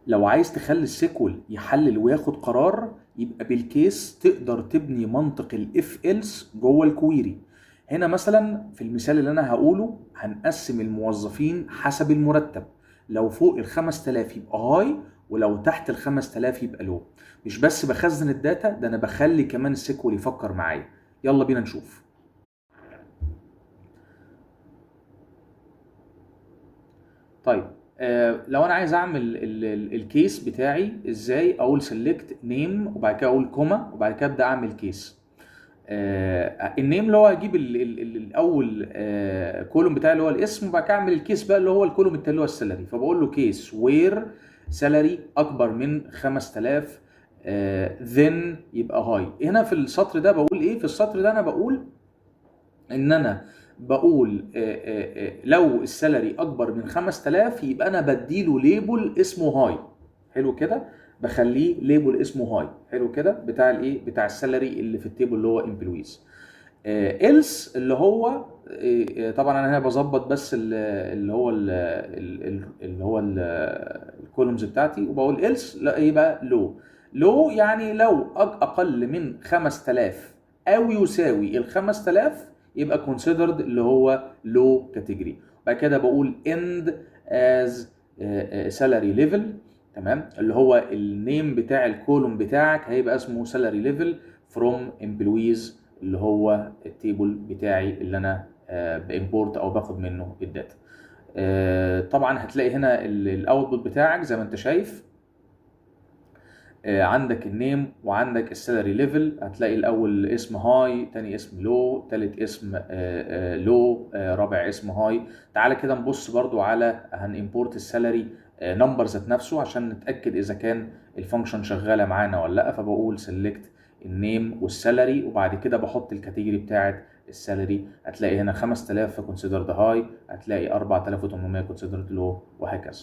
لو عايز تخلي ال SQL يحلل وياخد قرار، يبقى بال case تقدر تبني منطق ال if else جوه ال query. هنا مثلا في المثال اللي انا هقوله هنقسم الموظفين حسب المرتب، لو فوق ال 5000 يبقى high، ولو تحت ال 5000 يبقى low. مش بس بخزن ال data، ده انا بخلي كمان ال SQL يفكر معايا. يلا بينا نشوف. طيب، لو انا عايز اعمل ال case بتاعي ازاي؟ اقول select name وبعد كده اقول comma وبعد كده ابدا اعمل case. ال name اللي هو هجيب الاول column بتاعي اللي هو الاسم، وبعد كده اعمل ال case بقى اللي هو ال column التاني اللي هو ال salary. فبقول له case where salary اكبر من 5000، then يبقى high. هنا في السطر ده بقول ايه؟ في السطر ده انا بقول ان انا بقول لو ال salary اكبر من 5000 يبقى انا بديله label اسمه high. حلو كده، بخليه label اسمه high. حلو كده، بتاع الايه؟ بتاع ال salary اللي في ال table اللي هو employees. else اللي هو طبعا انا هنا بظبط بس اللي هو ال columns بتاعتي، وبقول else لا يبقى low. low يعني لو اقل من 5000 او يساوي ال 5000 يبقى considered اللي هو low category. بعد كده بقول end as salary level، تمام، اللي هو ال name بتاع ال column بتاعك هيبقى اسمه salary level from employees اللي هو ال table بتاعي اللي انا ب import او باخد منه ال data. طبعا هتلاقي هنا ال output بتاعك زي ما انت شايف، عندك ال name وعندك ال salary level. هتلاقي الاول اسم high، تاني اسم low، تالت اسم low، رابع اسم high. تعالى كده نبص برضو على هن import ال salary number ذات نفسه عشان نتاكد اذا كان ال function شغالة معانا ولا لا. فبقول select ال name وال salary وبعد كده بحط ال category بتاعت ال salary. هتلاقي هنا 5000 considered high، هتلاقي 4800 considered low، وهكذا.